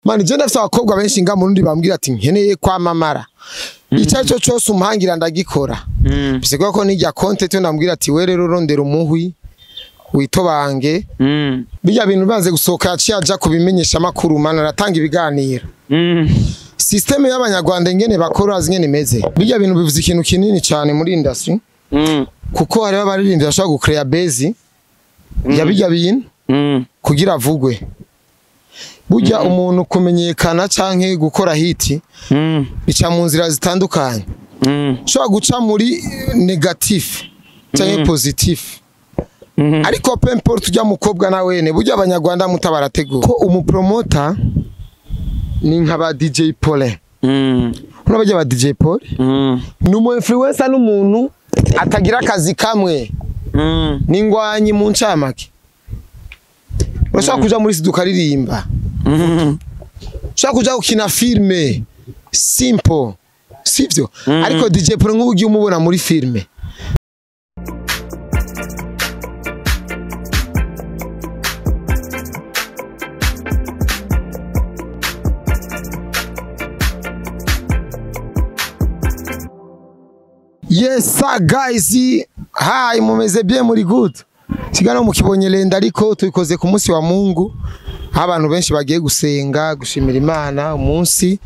Man je ndafise abakobwa benshi nga murundi bambwira ati nkeneye kwamamara. Icyo cyo cyose umpangira ndagikora. Bisigwa ko nijya content ndambwira ati we rero rondera umuhwi witobange. Bijya bintu banze gusohoka yaciye aja kubimenyesha makuru man aratanga ibiganiro. Systeme y'abanyarwanda ingene bakora azi ingene imeze. Bijya bintu bivuze ikintu kinini cyane muri industry. Kuko hariho abaririmbyi bashobora gucrea base ya bijya bintu kugira avugwe. Burya umuntu kumenyekana canke gukora hiti bica mu nzira zitandukanye. Ushobora guca muri negatif canke positif. Ariko peu importe ujya mukobwa na wene burya abanyarwanda mutabarategura. Ko umupromoter ni nka ba DJ Paul. Urabajya ba DJ Paul? Ni umu influencer n'umuntu atagira akazi kamwe. Ni ngwanyi mu ncamake. Urashaka kuja muri studio ukaririmba. Ushaka kuja gukina filme simple, sivyo? Ariko DJ Paul nk'ubu ugiye umubona muri filme. Yes sir guys, hi, mumeze bien, muri good. Kigano mukibonye lenda ariko tubikoze ku munsi wa Mungu. Abantu benshi bagiye gusenga gushimira Imana umunsi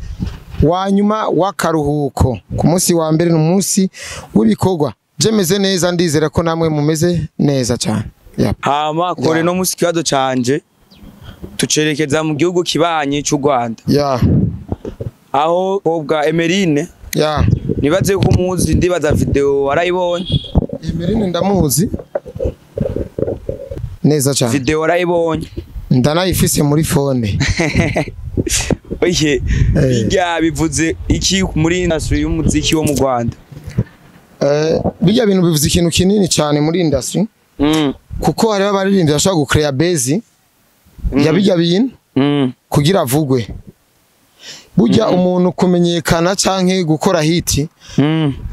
wa nyuma w'akaruhuko. Ku munsi wa mbere n'umunsi w'ibikorwa. Jemeze neza, ndizera ko namwe mumeze neza cyane. Yep. Hama kore no musi kibazo canje tucerekeza mu gihugu kibanye cy'u Rwanda. Yeah. Aho kobwa Emerine. Yeah. Nibaze ko muzi, ndibaza video warayibonye. Emerine ndamuzi neza cyane. Video warayibonye. Ndanayifise muri phone. Oye, bijya bivuze iki muri industry y'umuziki wo mu Rwanda? Bijya bintu bivuze ikintu kinini cyane muri industry. Kuko hariho abaririmbyi bashobora gucrea base ya bijya bintu kugira avugwe. Burya umuntu kumenyekana canke gukora hiti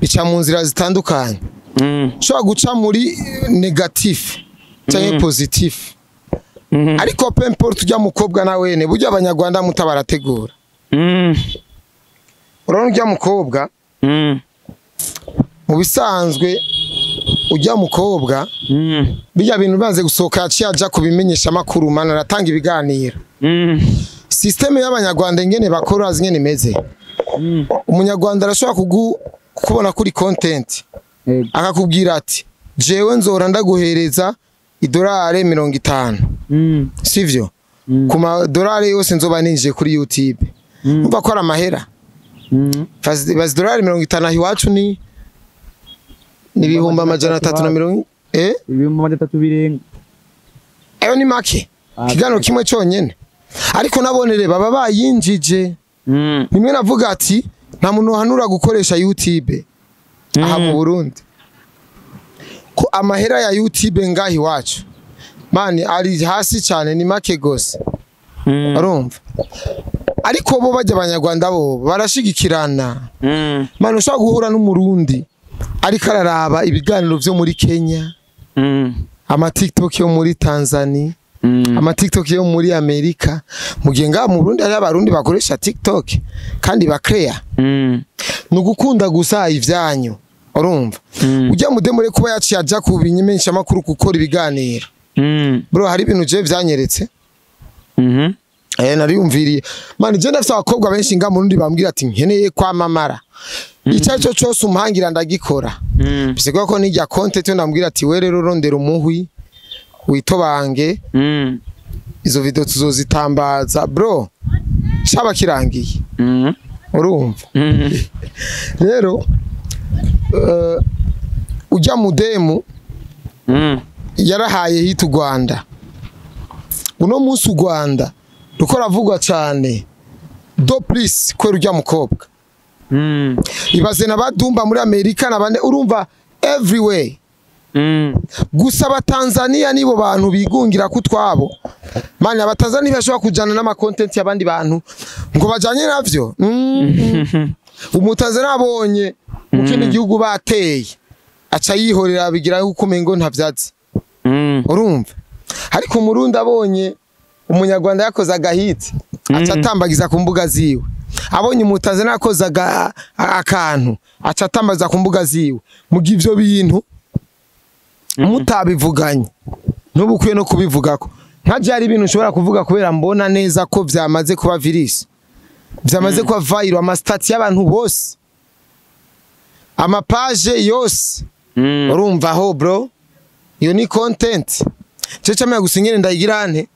bica mu nzira zitandukanye. Ushobora guca muri negatif canke positif. Ariko peu importe ujya mukobwa na wene burya abanyarwanda mutabarategura. Urabona ujya mukobwa mu bisanzwe ujya mukobwa bijya bintu banze gusohoka yaciye aja kubimenyesha makuru man aratanga ibiganiro. Systeme y'abanyarwanda ingene bakora azi ingene imeze. Umunyarwanda arashobora kubona kuri content akakubwira ati jewe nzora ndaguhereza idolari 50. Sivyo? Ku madolari yose nzoba ninjije kuri YouTube. Umva ko ari amahera. Bazi dolari 50 aho iwacu ni 350 300 birenga. Ayo ni make. Kigano kimwe cyonyene. Ariko nabonere baba bayinjije. Nimwe navuga ati nta muntu hanura gukoresha YouTube aha mu Burundi. Ko amahera ya YouTube ngahi wacu mani ari hasi cyane, ni make gose. Urumva? Ariko bo bajya abanyarwanda bo barashigikirana. Mani ushobora guhura n'umurundi ariko araraba ibiganiro byo muri Kenya, ama TikTok yo muri Tanzania, ama TikTok yo muri Amerika. Mugihe ngaha mu Burundi hari abarundi bakoresha TikTok kandi bakrea. Nugukunda gusa ivyanyu. Urumva? Ujya mudemure kuba yaciye aja kubinyemensha makuru gukora ibiganiro. Bro hari ibintu je vyanyeretse. Nariyumviriye. Man je ndafise abakobwa benshi nga murundi bambwira ati nkeneye kwamamara. Icyo cyo cyose umpangira ndagikora. Bisigwa ko nijya content ndambwira ati we rero rondera umuhwi witobange. Izo video tuzozitambaza bro. Shaba kirangiye. Urumva? Rero ujya mudemu yarahaye hit u Rwanda. Uno munsi u Rwanda ruko ravugwa cyane do please kwera ujya mukobwa. Ibaze nabadumba muri Amerika nabande, urumva everywhere. Gusa abatanzania nibo bantu bigungira kutwabo. Mani abatanzania bashobora kujana n'ama content y'abandi bantu ngo bajanye navyo. Umutanzania abonye mu kindi gihugu bateye aca yihorera bigira uko umengo ntavyazi. Urumva? Ariko umurundi abonye umunyarwanda yakoze agahiti Aca atambagiza ku mbuga ziwe. Abonye umutanzania akoze akantu, aca atambagiza ku mbuga ziwe. Mugihe ivyo bintu mutabivuganye, n'ubu ukwiye no kubivugako. Nka hari ibintu ushobora kuvuga kubera mbona neza ko vyamaze kuba virus, vyamaze kuba viral, ama status y'abantu bose, ama page yose. Urumva aho bro, iyo ni content. Cyo camya gusa ingene ndayigira nte,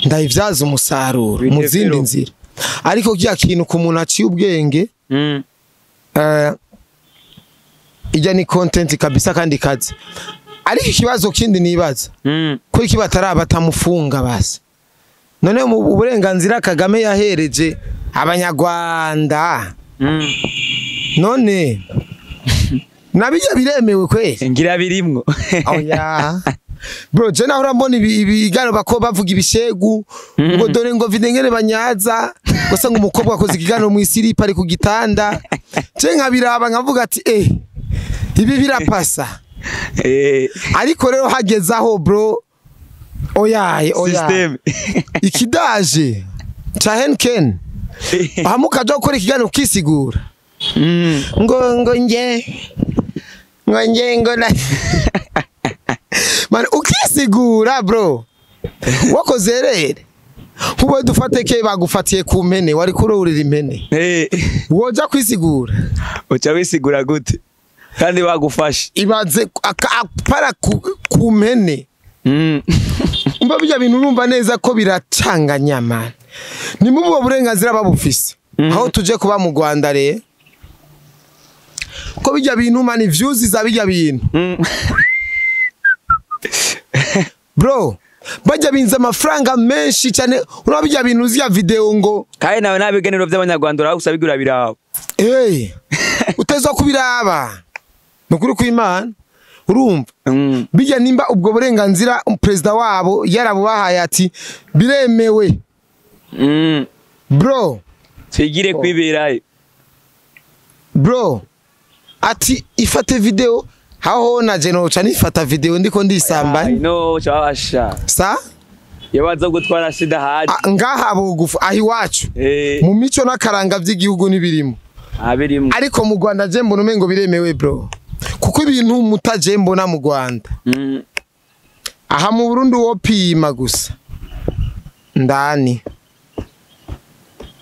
ndayivyaza umusaruro mu zindi nzira. Ariko kiya kintu ku muntu aciye ubwenge, ijya ni content kabisa kandi kazi. Ariko ikibazo kindi nibaza, ko iki batarabatamufunga basi. None mu burenganzira Kagame yahereje abanyarwanda, none nabijya biremewe kweli? Ngira birimwo. Oya bro, je nahora mbona ibiganiro bako bavuga ibishegu, ngo dore ngo videngere banyaza, gusa ngo umukobwa akoze ikiganiro mu isiripa ari ku gitanda. Je nkabiraba nkavuga ati ibi birapasa. Ariko rero hageze aho bro, oya System. Ikidaje cha Henken ahamuka gukora ikiganiro kisigura ngo nge ngo nge ngo na man, ukisigura bro, wakoze rere nkubo dufate ke bagufatiye ku mpene, wari kururira impene, woja kwisigura. Uca wisigura gute kandi bagufashe? Ibaze apara ku mpene. Umva bijya bintu urumva neza ko biracanganya man. Ni mu bwo burenganzira babufise. Aho tuje kuba mu Rwanda re, ko bijya bintu man, views za bijya bintu bro, bajya binza amafaranga menshi cyane. Urabona bijya bintu zya video ngo kandi nawe nabiganiro by'abanyarwanda uragusa bigura biraba. Utezwa kubiraba nukuri kw'Imana. Urumva bijya nimba ubwo burenganzira president wabo yarabubahaye ati biremewe. Bro, twigire kwiberayo bro, ati ifate video aho na je noca nifata video ndiko ndisamba. No cyabasha sa yabaza gutwara sida haje ngaha bugufu ahi wacu mu mico n'akaranga by'igihugu nibirimo abirimo. Ariko mu Rwanda je mbona umengo biremewe bro, kuko ibintu mutaje mbona mu Rwanda. Aha mu Burundi wo pima gusa ndani,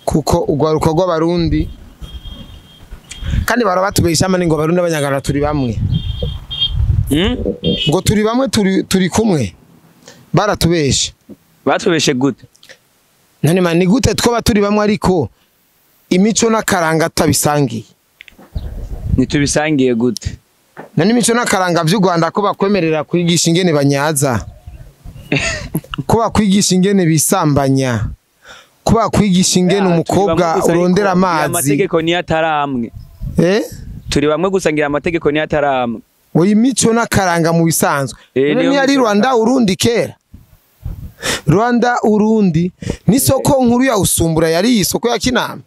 kuko ugwaruka rw'abarundi kandi barabatubesha mani ngo abarundi abanyarwanda turi bamwe. Ngo turi bamwe, turi kumwe. Baratubesha. Batubeshe gute? None man, ni gute twoba turi bamwe ariko imico n'akaranga tutabisangiye? Nitubisangiye gute? None imico n'akaranga vy'u Rwanda ko bakwemerera kwigisha ingene banyaza, ko bakwigisha ingene bisambanya, ko bakwigisha ingene umukobwa urondera amazi. Amategeko ni ataramwe. Turi bamwe gusangira amategeko ni ataramwe. Oyi mico n'akaranga mu bisanzwe. None yari Rwanda Urundi kera. Rwanda Urundi ni soko nkuru ya Usumbura, yari isoko ya Kinama.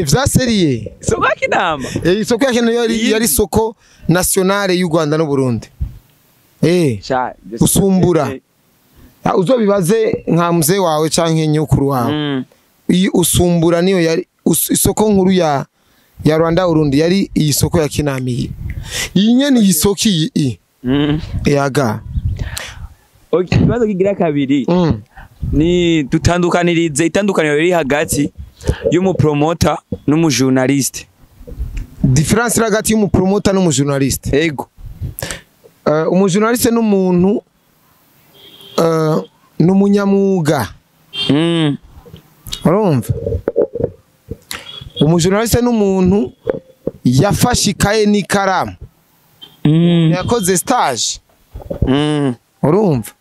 Vyaseriye. Isoko ya Kinama. Isoko ya Kinama yari isoko nationale y'u Rwanda n'u Burundi. Usumbura. Uzobibaze nka mzee wawe canke nyokuru wawe. Iyi Usumbura niyo yari isoko nkuru ya Rwanda Urundi, yari iyi soko ya Kinama iyi. Iyi nyene iyi soko iyi. Yaga. Okay, ikibazo kigira kabiri. Ni dutandukanirize itandukaniro riri hagati y'umupromoter n'umujournaliste. Difference hagati y'umupromoter n'umujournaliste. Ego. Umujournaliste n'umuntu n'umunyamwuga. Urumva? Umujournaliste n'umuntu yafashe ikaye n'ikaramu. Yakoze stage. Urumva?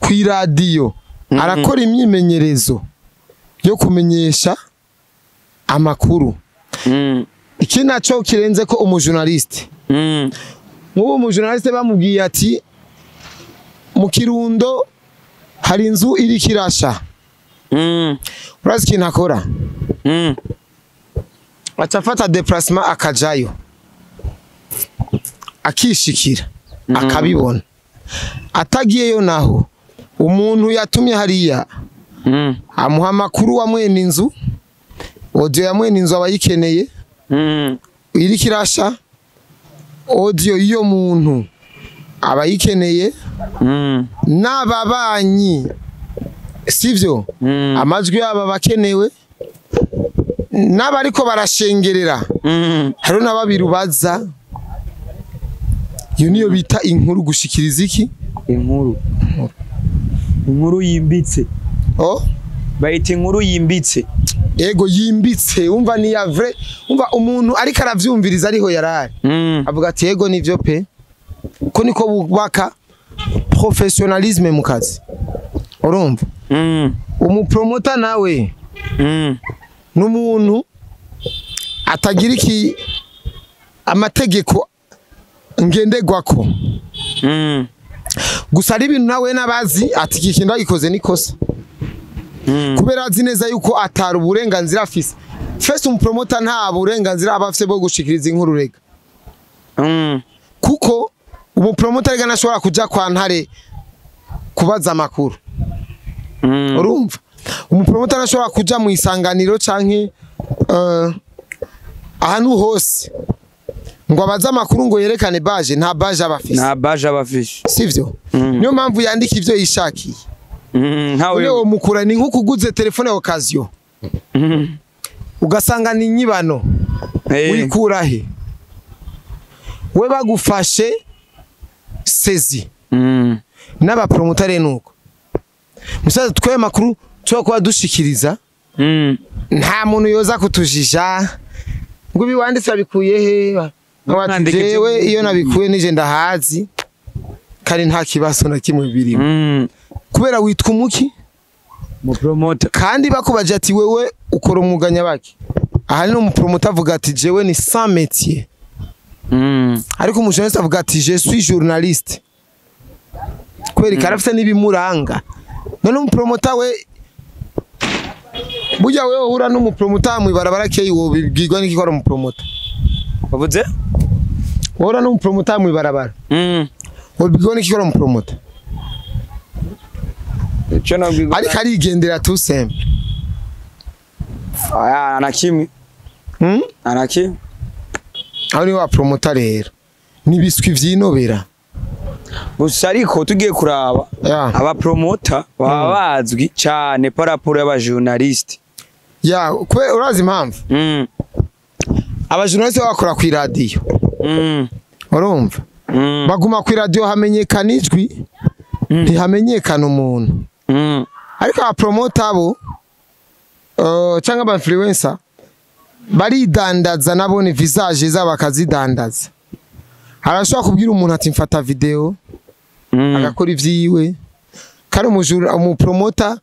Ku radio arakora imyimenyerezo yo kumenyesha amakuru. Iki naco kirenze ko umujournaliste. Nk'ubu umujournaliste bamubwiye ati mu Kirundo hari inzu iri kirasha. Urazi ikintu akora? Aca afata déplacement akajayo, akishikira, akabibona. Atagiyeyo naho umuntu yatumye hariya Amuha amakuru wa mwene inzu, audio ya mwene inzu abayikeneye iriko irasha, audio y'iyo muntu abayikeneye n'ababanyi, sivyo? Amajwi yabo bakenewe n'abariko barashengerera, hariho n'ababirubaza. Iyo niyo bita inkuru, gushikiriza iki? Inkuru, inkuru yimbitse. Oh? Bayita inkuru yimbitse. Ego, yimbitse. Umva, ni ya vrai. Umva, umuntu ariko aravyumviriza ariho yarari avuga ati ego, nivyo pe, ko niko bubaka professionnalisme mu kazi, urumva? Umupromota nawe n'umuntu atagira iki amategeko ngenderwako. Gusa ari ibintu nawe n'abazi ati iki kintu agikoze nikosa, kubera azi neza yuko atari uburenganzira afise. Fese umupromota nta burenganzira aba afise bwo gushikiriza inkuru rega, kuko umupromota rega ntashobora kuja kwa Ntare kubaza amakuru. Urumva, umupromota ntashobora kuja mu Isanganiro canke ahantu hose ngo abaze amakuru, ngo yerekane baje. Nta baje aba afise. Nta baje abafishe. Sivyo? Niyo mpamvu yandika ivyo yishakiye. Nkawe. Ule mukura ni nko kuguze telefone occasion ugasanga ni nyibano. Wikura he? We bagufashe sezi. N'abapromotare nuko musaza, twe makuru tuba kuba dushikiriza, nta muntu yoza kutujija ngo ibi wanditse babikuye he. Nkaba ati, Mwandike jewe iyo nabikuye nije ndahazi, kandi nta kibazo na kimwe birimo, kubera witwa umuki? Mu promoter. Kandi bakubaje ati wewe ukora umwuga nyabaki, aha ni umupromota avuga ati jewe ni sans métier, ariko umujournaliste avuga ati je suis journaliste, kubera karafite n'ibimuranga. None umupromota we, burya wewe uhura n'umupromota mw'ibarabara keyi, wobibwirwa n'iki ko ari umupromota? Wavuze? Uhura n'umupromota mw'ibarabara, wobibwirwa n'iki ko ari umupromota? Ico nabwirwa Ariko arigendera tout simple. Aya na kimwe. Ana kimwe. Aho ni wa promota rero n'ibiswi vyinobera. Gusa ariko tugiye kuraba, abapromota baba bazwi cyane par rapport y'abajournaliste. Ya, kubera urazi impamvu? Abajournaliste bakora ku iradiyo, urumva? Baguma ku iradiyo, hamenyekana ijwi, ntihamenyekana umuntu. Ariko abapromota bo cyangwa aba influencer baridandaza, nabone visage zabo bakazidandaza. Arashobora kubwira umuntu ati mfata video, agakora ivyiwe. Kandi umujura umupromota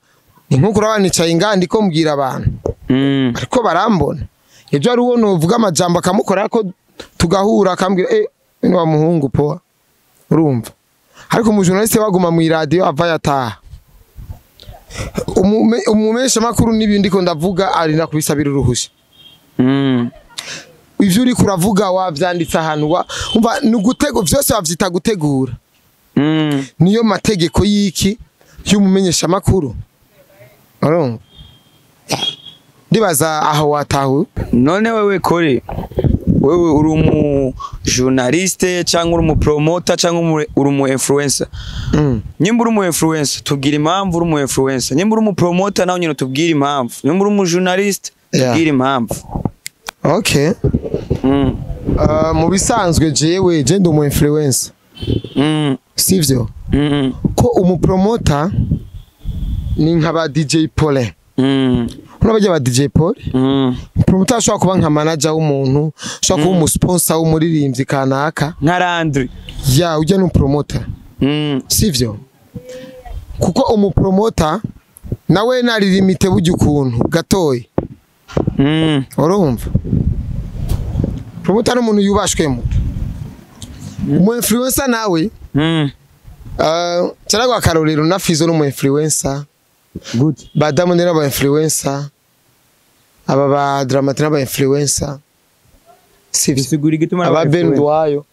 ni nkuko urabona nicaye ngaha ndiko mbwira abantu, ariko barambona. Ibyo ari uwo novuga amajambo akamukora ko tugahura akambwira ni wa muhungu poa, urumva? Ariko umujournaliste waguma mu iradiyo ava yataha. Umumesha makuru n'ibindi ko ndavuga arinda kubisabira uruhusha. Ivyo uriko uravuga wavyanditse ahantu wa umva ni ugutego, vyose bavyita gutegura. Niyo mategeko y'iki y'umumenyesha makuru, urumva? Ndibaza aho watahuye. None wewe kore, wewe uri umu journaliste cyangwa uri umu promoter cyangwa uri umu influencer? Nyimba uri umu influencer, tubwira impamvu uri umu influencer. Nyimba uri umu promoter, nawe nyine tubwira impamvu. Nyimba uri umu journaliste, tubwira impamvu. Okay. Mu bisanzwe jewe je ndi umu influencer, sivyo? Ko umupromota ni nka ba DJ Paulin. Urabona ba DJ Paul, promoter ashobora kuba nka manager w'umuntu, ashobora kuba umusponsor w'umuririmbyi kanaka. Nka Landry. Ya, ujya ni umupromoter, sivyo? Kuko umupromota nawe nari limite burya ukuntu gatoyi. Urumva, promoter ni umuntu yubashwemo. Umu influencer nawe, cyangwa akarorero na Fizo ni umu influencer. Good. Ba Diamond ni aba influencer, aba ba Dramati n'aba influencer, sivyo? Bisigura igituma Aba Ben Duayo,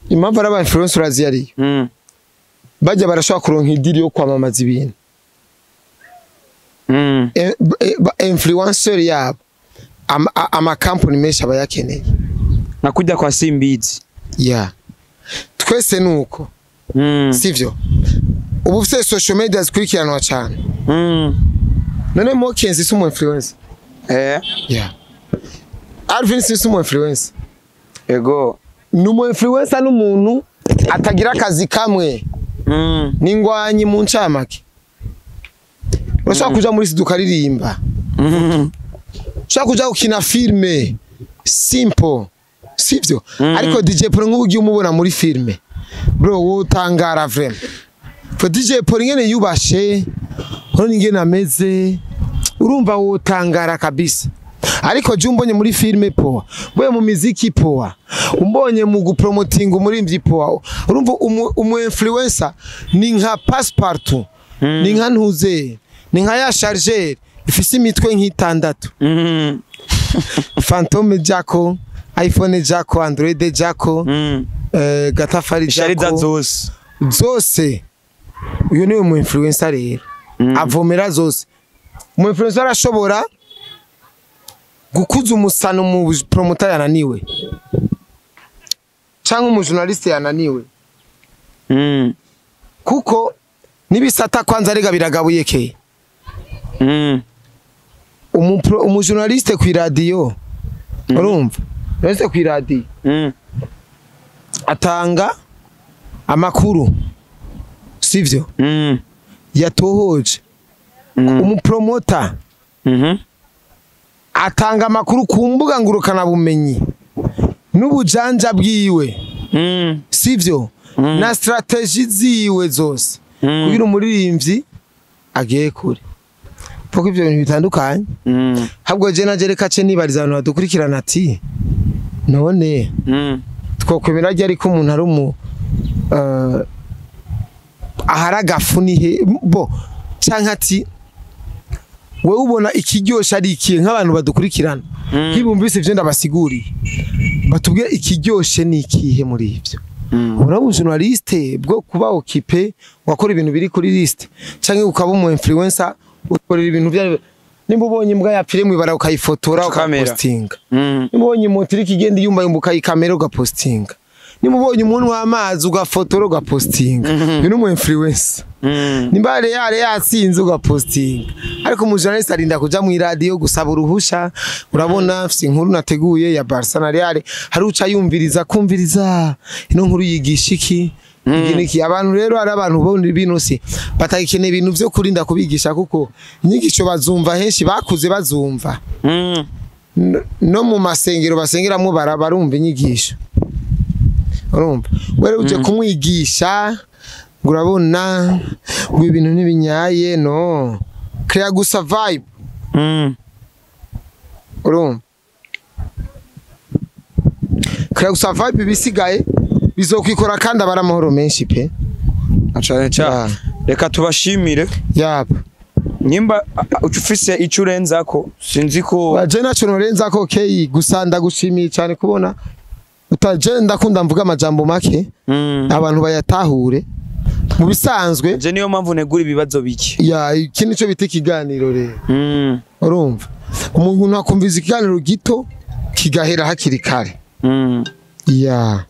impamvu ari aba influencer urazi yariyo? Bajya barashobora kuronka idiri yo kwamamaza ibintu. Influencer yabo amakampani menshi aba yakeneye. Nakujya kwa Simbizi. Yeah. Twese nuko. Sivyo. Ubu ufite social media zikurikiranwa cyane. None Mokenzi si umu influencer? Yeah. Alvin si umu influencer? Ego. Ni umu influencer n'umuntu atagira akazi kamwe. N'ingwanyi mu ncamake. Urashobora kuja muri studio ukaririmba. Ushobora kuja gukina filme. Simple. Sivyo? Ariko DJ Paul nk'ubu ugiye umubona muri filme. Bro, wowe utangara vraiment. Fo DJ Paul ingene yubashe, urabona ingene ameze, urumva wotangara kabisa. Ariko je umbonye muri filme poa, mboye mu miziki poa, umbonye mu gupromotinga umurimbyi poa. Urumva umu influencer ni nka passepartout, ni nka ntuze, ni nka ya chargeur ifise imitwe nk'itandatu. Phantom Jaco, iPhone Jaco, Android Jaco, Gatafari Sharida Jaco zose. Zose. Uyu niwe mu influencer rero. Avomera zose. Mu influencer arashobora gukuza umusano mu promoter yananiwe, cyangwa umu journaliste yananiwe. Kuko nibisata kwanza rega biragabuye ke. Umu journaliste ku radio, urumva? Journaliste ku radio atanga amakuru, sivyo? Yatohoje. Umupromota atanga amakuru ku mbuga ngurukana bumenyi n'ubujanja bwiwe, sivyo? Na strategy ziwe zose kugira umuririmbyi agiye kure. Kuko ivyo bintu bitandukanye. Habwo je naje reka ce nibariza abantu badukurikirana ati none twokwemera ryo ariko umuntu ari umu ahari agafu ni he bo, canke ati wewe ubona ikiryoshe ari ikihe? Nk'abantu badukurikirana nk'ibumvise ivyo ndabasiguriye, batubwire ikiryoshe ni ikihe muri ivyo. Ubona ubu journaliste bwo kuba occupé wakora ibintu biri kuri liste, canke ukaba umu influencer ukorera ibintu bya nimba ubonye imbwa yapfire mwibara ukayifotora Ukamera. ukapostinga, nimba ubonye moto iriko igenda yumba yumba ukayikamera ugapostinga, nimba ubonye umuntu w'amazi ugafotora ugapostinga, uyu ni umu influencer. Nimba Real yatsinze ugapostinga. Ariko umu journaliste arinda kuja mu radio gusaba uruhusha. Urabona mfise inkuru nateguye ya Barca na Real, hari uca yumviriza kumviriza ino nkuru yigisha iki, iki niki. Abantu rero ari abantu bo bino si batagikeneye ibintu vyo kurinda kubigisha, kuko inyigisho bazumva henshi, bakuze bazumva. No mu masengero basengeramwo barumva inyigisho. Urumva wewe uje kumwigisha ngo urabona ngo ibintu ntibinyaye, no create gusa vibe. Urumva, create gusa vibe, ibisigaye bizokwikora kandi abari amahoro menshi pe. Cane cane. Yeah. Reka tubashimire. Yap. Nyimba ufise ico urenzako, sinzi ko Baje naco norenza ko okay, gusa ndagushimiye cyane kubona utaje. Ndakunda mvuga amajambo make abantu bayatahure mu bisanzwe. Je niyo mpamvu negura ibibazo bike. Ya, iki nico bita ikiganiro rero. Urumva umuntu akumviza ikiganiro gito kigahera hakiri kare. Ya,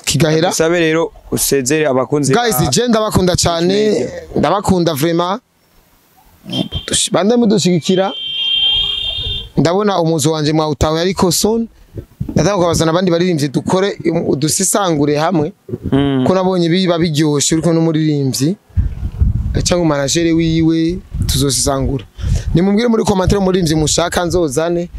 kigahera. Usabe rero usezere abakunzi. Guys, je ndabakunda cyane, ndabakunda vraiment. Bande mudushigikira. Ndabona umuzo wanje mwawutawe, ariko soon ndashaka kubazana abandi baririmbyi dukore udusisangure hamwe, ko nabonye biba biryoshe uriko n'umuririmbyi cyangwa manager wiwe tuzosisangura. Nimubwire muri commentaire umuririmbyi mushaka nzozane.